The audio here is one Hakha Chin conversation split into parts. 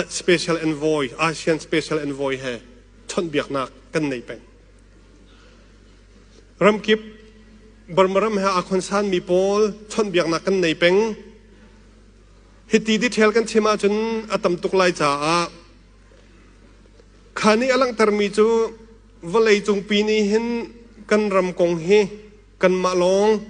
Special Envoy, ASEAN Special Envoy he chawnhbiaknak kan nei peng. Ramkip Burma ram he aa khonsanmi pawl chawnhbiaknak kan nei peng. Hiti detail kan chim ahcun a tam tuk lai caah kha nih a langhtermi cu vawlei cungpi nih hin kan ram kong hi kanmah lawng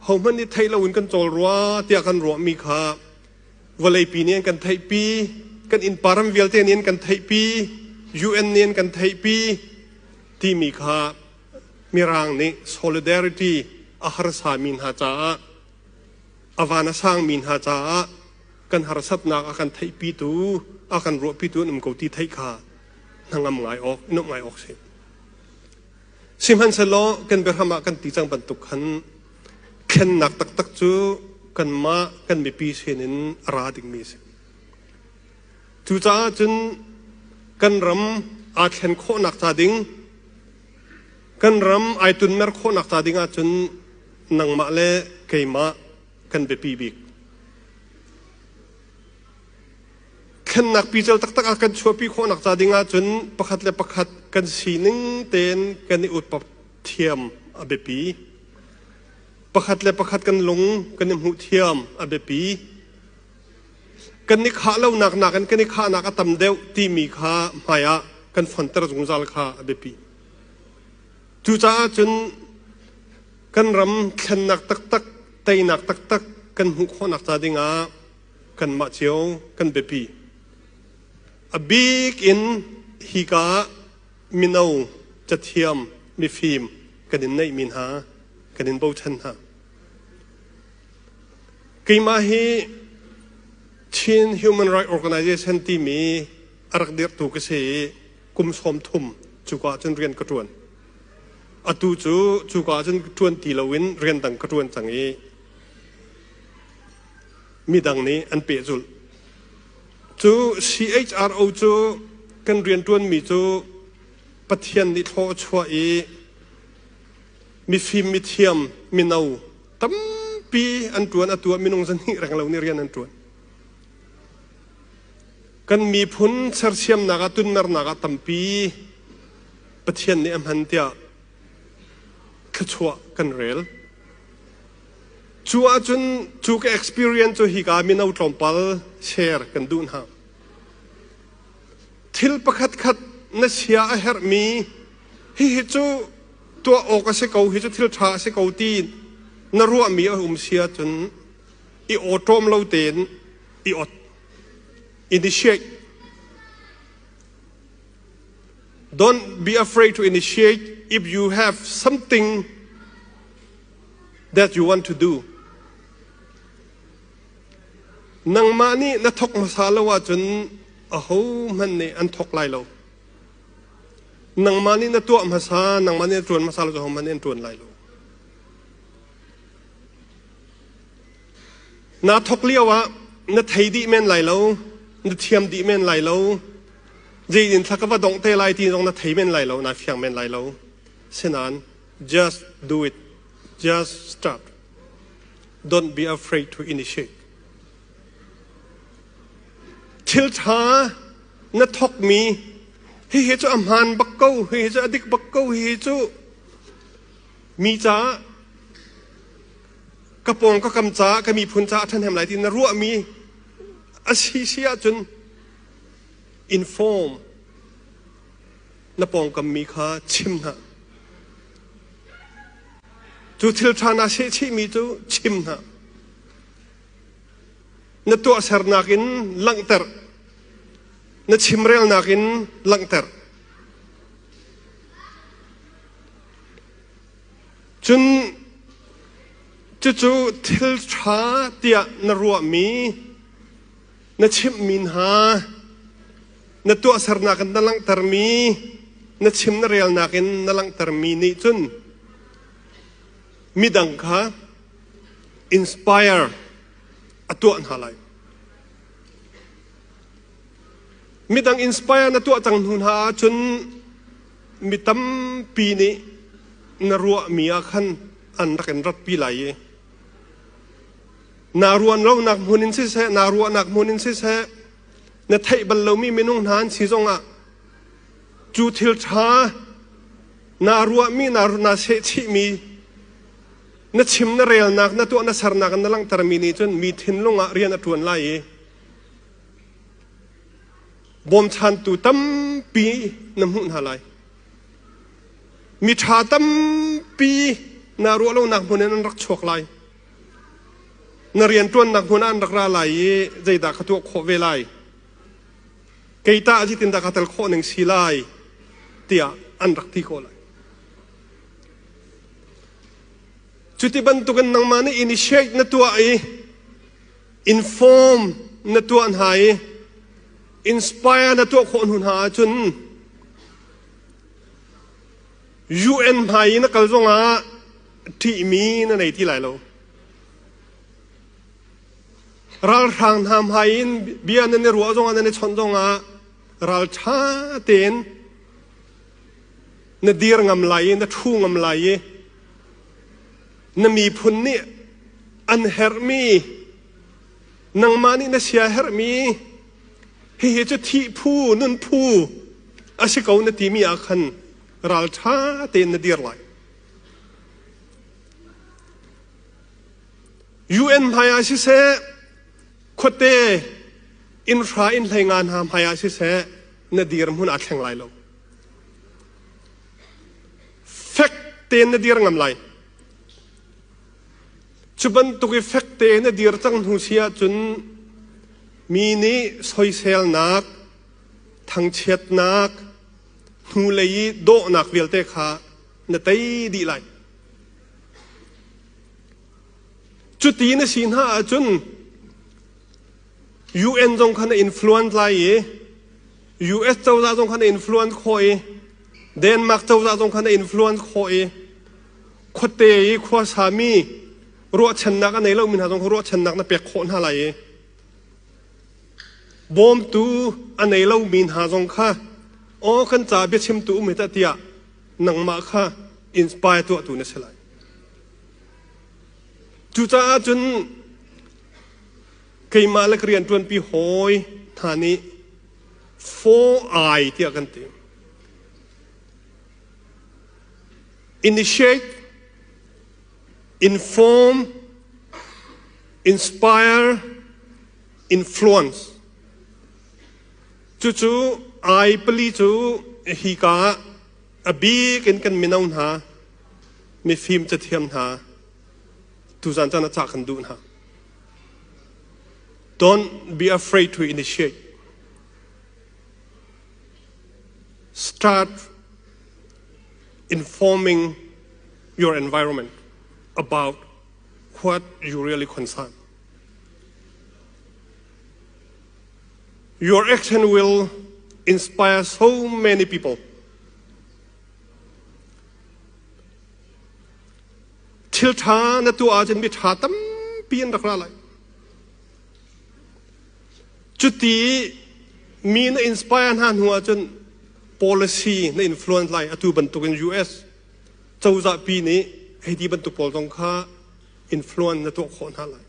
hohmanh nih theih loin kan cawl rua tiah kan ruahmi kha vawleipi nih an kan theihpi, kan innpa ram vialte nih an kan theihpi, UN nih an kan theihpi timi kha Mirang nih solidarity a harsami hna caah a van a sangmi hna caah kan harsatnak a kan theihpitu, a kan ruahpitu an um ko ti theih kha hnangam ngai awk, nuamh ngai awk si. Sihmanhsehlaw kan biahram ah kan ti cang bantuk khan thlennak taktak cu kanmah kan mipi sinin a ra dingmi a si. Cucaah cun kan ram aa thlen khawhnak ca ding, kan ram ai tunmer khawhnak ca ding ahcun nangmah le keimah kan biapi bik. Thlennak pical taktak ah kan chuahpi khawhnak ca ding ahcun pakhat le pakhat kan sining tein kan i utpap thiam a biapi. Pakhat le pakhat kan lung kan i hmuh thiam a biapi. Kan i khah lonak nakin kan i khahnak a tam deuh timi kha hmai ah kan fonter zungzal kha a biapi. Cucaah cun kan ram thlennak taktak, teinak taktak kan hmuh khawhnak ca ding ah kanmah cio kan biapi. A bik in hika mino, cathiam, mifim kan in neihmi hna, kan in bochan hna. Keimah hi Chin Human Rights Organization timi a rak dirhtu ka si i kum 30 cuka ah cun rian ka ṭuan. Atu cu cuka ah cun ṭuan ti loin rian dang ka ṭuan cang i midang nih an pehzulh. Cu CHRO cu kan rianṭuanmi cu Pathian nih thlaw a chuah i mifim mithiam mino tampi an ṭuan atu ah minung zahnih reng lo nih rian an ṭuan. Kan miphun sersiamnak ah tunmernak ah tampi Pathian nih a hman tiah thluachuah kan rel. Cu ahcun cu ka experience cu hika mino tlawmpal share kan duh hna. Thil pakhat khat na sia a herhmi hihi cu tuah awk a si ko, hi cu thil ṭha a si ko ti na ruahmi a um si ahcun i awṭawm lo tein i ot. Initiate. Don't be afraid to initiate if you have something that you want to do. Nangmah nih na thawk hmasa lo ahcun ahohmanh nih an thawk lai lo. Nangmah nih na tuah hmasa, nangmah nih na ṭuan hmasa lo cu ahohmanh nih an ṭuan lai lo. Naa thawk lio ah na thei dih men lai lo, na thiam dih men lai lo, zeitin thla ka va dongh te lai ti zong na thei men lai lo, naa fiang men lai lo. Sinain just do it. Just start. Don't be afraid to initiate. Thil ṭha na thawkmi hihi cu a hmaan bak ko, hihi cu a dik bak ko, hihi cu mi caah ka pawng ka kam caah ka miphun caah a ṭhahnem lai ti na ruahmi a si si ahcun inform na pawngkam mi kha chim hna. Cu thil ṭha naa sehchihmi cu chim hna. Na tuahsernak in langhter. Na chimrelnak in langhter. Cun cucu thil ṭha tiah na ruahmi na chimhmi hna, na tuahsernak in na langhtermi, na chim na relnak in na langhtermi nih cun midang kha inspire a tuah hna lai. Midang inspire na tuah cang hnu hna ahcun mi tampi nih na ruahmi ah khan an rak in ratpi lai i naa ruan lonak hmun in siseh, naa ruahnak hmun in siseh, Na theih bal lomi minung hna an si zongah cu thil ṭha naa ruahmi naa naa sehchihmi na chim na relnak na tuah na sernak in na langhtermi nih cun mi thinlung ah rian a ṭuan lai i bawmchantu tampi na hmuh hna lai. Miṭha tampi naa ruah lonak hmun in an rak chuak lai. Na rianṭuannak hmun ah an rak ra lai i zeidah ka tuah khawh ve lai? Kei tah zeitindah ka tel khawh ning si lai? tiah an rak ti ko lai. Cuti bantukin nangmah nih initiate na tuah i inform na tuah hna i inspire na tuah khawh hnu hna ahcun UN hmai i na kal zongah ṭihmi na nei ti lai lo. Ralhrang hna hmai in bia nan i ruah zongah nan i chawnh zongah ralṭha tein na dir ngam lai i na ṭhu ngam lai i na miphun nih an herhmi nangmah nih na sia herhmi hihi cu thih phu nun phu a si ko na timi ah khan ralṭha tein na dir lai. UN hmai ah siseh, khuate innhra innhlei nga hna hmai ah siseh, na dirhmun aa thleng lai lo. Fek tein na dir ngam lai. Cu bantuk i fek tein na dir cang hnu si ahcun mi nih soiselnak, thangchiatnak, hnulei i dawhnak vialte kha na tei dih lai. Cuti na si hna ahcun UN zong kha na influence lai i US cozah zong kha na influence khawh i Denmark cozah zong kha na influence khawh i khuate i khuasami ruahchannak a nei lomi hna zong kha ruahchannak na pek khawh hna lai i bawmtu a nei lomi hna zong kha aw kan ca biachimtu um hi tah tiah nangmah kha inspire tuahtu na si lai. Cucaah cun keimah le ka rianṭuanpi hawi hna nih 4I tiah kan ti. Initiate, inform, inspire, influence. Cucu I pali cu hika ah a bik in kan mino hna, mifim cathiam hna, tuzan caan ah cah kan duh hna. Don't be afraid to initiate. Start informing your environment about what you really concern. Your action will inspire so many people. Thil ṭha na tuah ahcun mi ṭha tampi an rak ra lai. Cuti mi na inspire hna hnu ahcun policy na influence lai. Atu bantukin US cozah pi nih hei ti bantuk pawl zong kha influence na tuah khawh hna lai.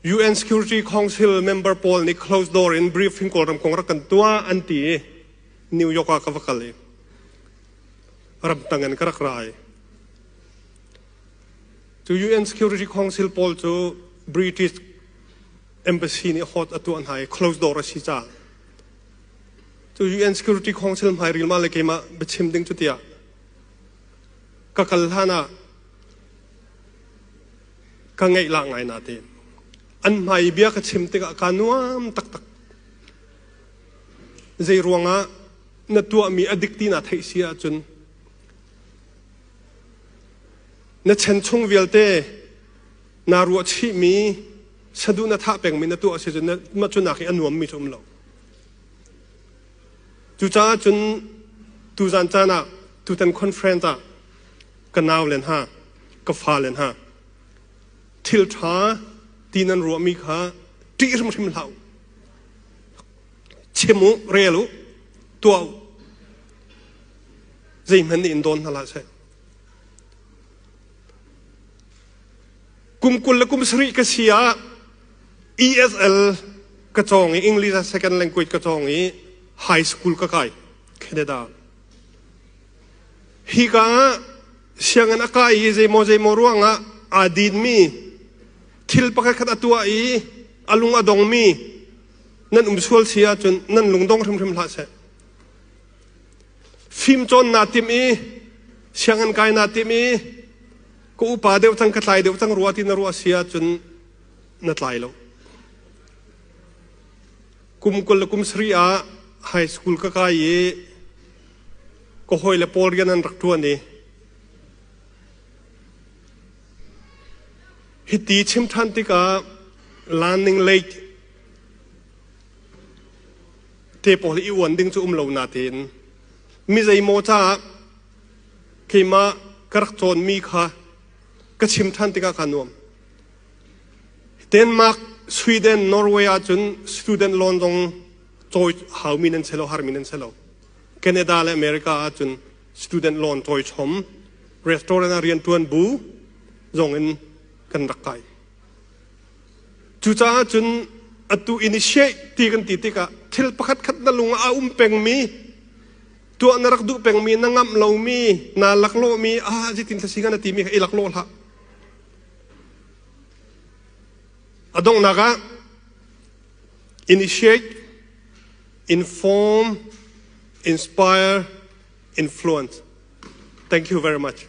UN Security Council member pawl nih closed door in briefing Kawlram kong rak kan tuah an ti i New York ah ka va kal i ramtang in ka rak ra i cu UN Security Council pawl cu British Embassy nih hot a tuah hna i closed door a si caah cu UN Security Council hmai rilma le keimah biachim ding cu tiah ka kal hlan ah ka ngaih la ngai na te an hmai bia ka chim tikah ka nuam taktak zei ruangah na tuahmi a dik ti na theih si ahcun na chan chung vialte naa ruahchihmi saduh na thah pengmi na tuah si cun mah cu nak i a nuammi cu um lo cucaah cun tuzan caan ah tutan conference ah ka nau len ha ka fa len ha thil ṭha ti nan ruahmi kha ṭih hrimhrim hlah u chim u rel u tuah u zeihmanh nih in dawn hna hlah seh kum 27 ka si ah. ESL ka cawng i English as second language ka cawng i high school ka kai Canada. Hi ka ah sianginn a kai i zeimaw zeimaw ruangah aa dinmi thil pakhat khat a tuah i a lung a dongmi nan um sual si ahcun nan lung dong hrimhrim hlah seh. Fimcawn naa timh i sianginn kai naa timh i ka upa deuh cang ka tlai deuh cang rua ti na ruah si ahcun na tlai lo. Kum 20 le kum sarih ah high school ka kai i ka hawile pawl rian an rak ṭuan i hiti chim ṭhan tikah learning late te pawl i uan ding cu um lo natein mi zeimaw caah keimah ka rak cawnmi kha ka chim ṭhan tikah kaa nuam. Denmark, Sweden, Norway ahcun student loan zong cawi haumi nan si lo, harmi nan si lo. Canada le America ahcun student loan cawi chom, restaurant ah rianṭuan bu zong in kan rak kai. Cucaah cun atu initiate ti kan ti tikah thil pakhat khat na lung ah a um pengmi, tuah na rak duh pengmi, na ngamh lomi, naa laklawhmi, ah zeitin thla si hnga na timi kha i laklawh hlah. A donghnak ah initiate, inform, inspire, influence. Thank you very much.